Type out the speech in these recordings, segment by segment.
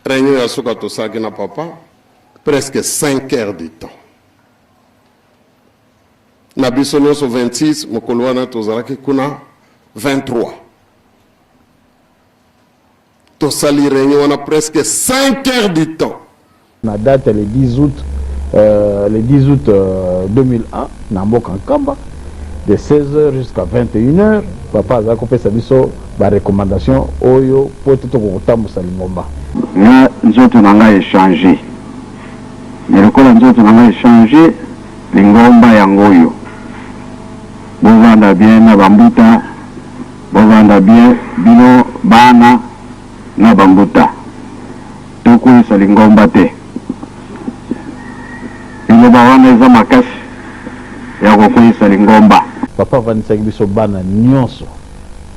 Réunion ya suka tosalaki na papa presque 5 heures du temps. Na biso nyonso 26, mokolo wana tozalaki kuna 23. Tosali réunion wana presque 5 heures du temps. Na date le 10 août, le 10 août 2001 na mboka Nkamba, de 16h jusqu'à 21h, papa azalaki kopesa biso ba recommandation oyo po ete tokoka kotambusa lingomba. Nga nzoto na nga echanger mais lokola nzoto na nga echanger lingomba yango oyo bovanda bien na ba mbuta bovanda bien bino bana na ba mbuta tokweyisa lingomba te liloba wana eza makasi ya kokweyisa lingomba. Papa avandisaki biso bana nionso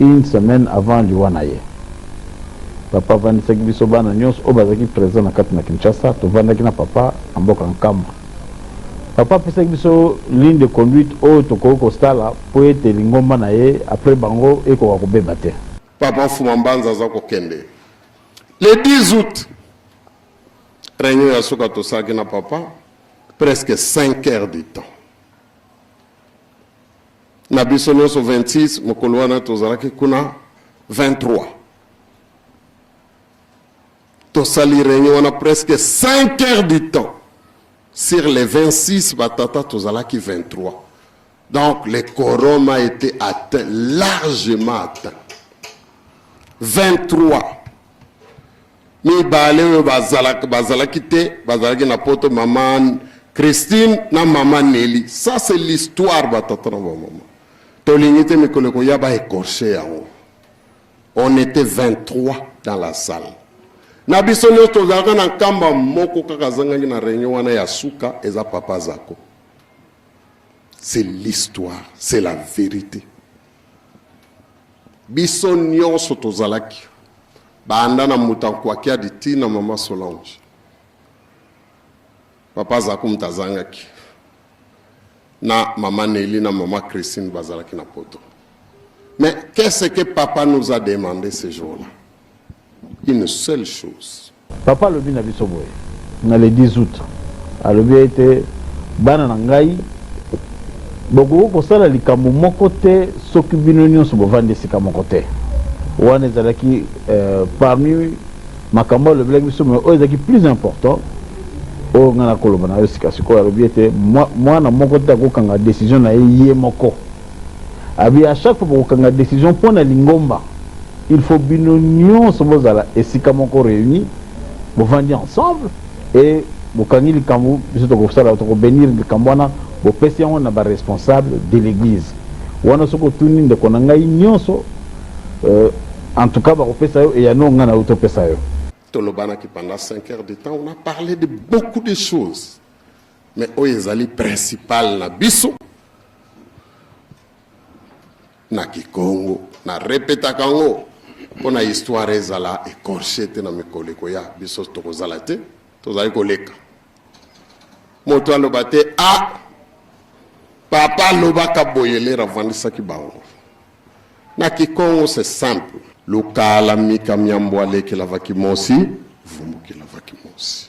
une semaine avant liwa na ye. Papa avandisaki biso bana nionso oyo bazalaki present na kati na Kinshasa, tovandaki na papa na mboka Nkamba. Papa apesaki biso ligne de conduite oyo tokoki kosala mpo ete lingomba na ye après bango ekoka kobeba te. Papa Mfuma Mbanza aza kokende le 10 août. Reunion ya suka tosalaki na papa presque 5 heures du temps. Na biso nyonso 26, mokolo wana tozalaki kuna 23. Tosali reunion wana presque 5 heures du temps. Sur les 26 batata tozalaki 23. Donc le quorum a été atteint, largement atteint. 23. Mibale oyo bazalaki, bazalaki te, bazalaki na poto, mama Christine na mama Nelly. Ça c'est l'histoire batata na bamama. Tolingi te mikolo ekoya ba écorcher yango. On était 23 dans la salle. Na biso nyonso tozalaka na nkamba moko kaka azangaki na réunion wana ya suka eza papa Zako. C'est l'histoire, c'est la vérité. Biso nyonso tozalaki banda na moto akwakiadi ti na mama Solange. Papa Zako moto azangaki na mama Nelly na mama Christine bazalaki na poto. Mais qu'est-ce que papa nous a demandé ce jour-là? Une seule chose. Papa alobi na biso boye na le 10 août, alobi ete bana na ngai bokoki kosala likambo moko te soki bino nyonso bovandi esika moko te. Wana ezalaki parmi makambo alobelaki biso, mais oyo ezalaki plus important oyo ngai nakoloba na yo sika sikoyo, alobi ete mwana moko te akokanga decision na ye ye moko. Abi à chaque fois bokokanga decision mpo na lingomba, il faut bino nyonso bozala esika moko reuni, bovandi ensemble et bokangi likambo, biso tokosala, tokobenir likambo wana, bopesi yango na ba responsable de l'église wana. Soki otuni ndeko na ngai nyonso, en tout cas bakopesa yo eyano ngai na yo topesa yo. Tolobanaki pendant 5 heures de temps, on a parlé de beaucoup de choses, mais oyo ezali principal na biso na Kikongo, na repetaka yango mpo na histoire ezala écorché te na mikolo ekoya. Biso tokozala te, tozali koleka. Moto aloba te a papa alobaka boye, lere avandisaki bango na Kikongo. C'est simple. Lukala mika miambo alekela vakimosi vumbukila vakimosi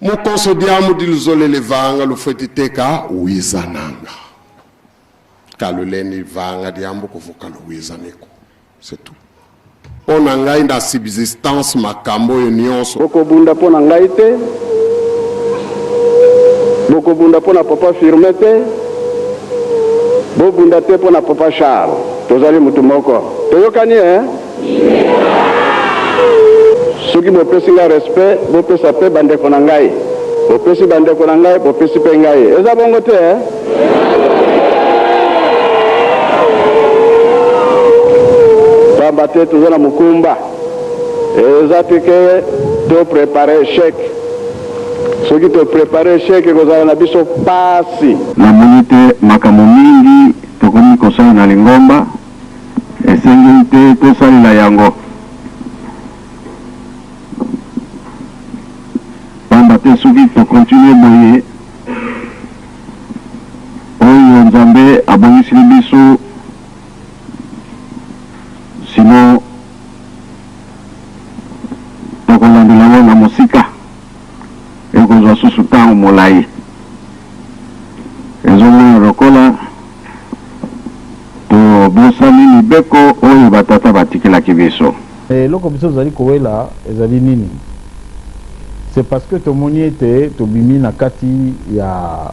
mukoso diamu diluzolele vanga lufweti teka wizananga kaluleni vanga diambu kuvuka luwizaniko. C'est tout. Mpo na ngai na subsistance makambo oyo nyonso. Bokobunda mpo na ngai te, bokobunda mpo na papa Firmin te, bobunda te mpo na papa Charles. Tozali mutu moko. Toyokani eh? Soki bopesi ngai respect, bopesa mpe bandeko na ngai. Bopesi bandeko na ngai, bopesi mpe ngai. Eza bongo te eh? Pamba te toza na mokumba. Eza te ke to prepare echec. Soki to prepare echec ekozala na biso pasi. Namoni te makambo mingi tokomi kosala na lingomba esengeli te tosalela yango, pamba te soki to continuer boye, oyo Nzambe abongisili biso sinon. Tokobanda kolandela yango na mosika. Ekozwa susu ntango molai. Ezomona lokola tobosani mibeko oyo batata batikelaki biso. Eloko biso tozali kowela ezali nini? C'est parce que tomoni ete tobimi na kati ya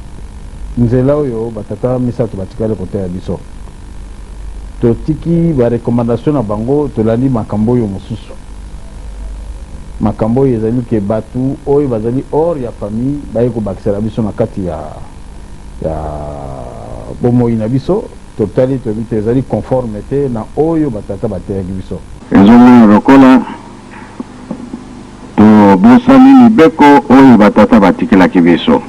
nzela oyo batata misato batikali koteya biso. Totiki ba recommandations na bango, tolandi makambo oyo mosusu. Makambo oyo ezali ke batu oyo bazali hors ya famille baye kobakisela biso na kati ya ya bomoyi na biso, totali toyebi te ezali conforme te na oyo ba tata bateyaki biso. Ezomona lokola tobosani mibeko oyo ba tata batikelaki biso.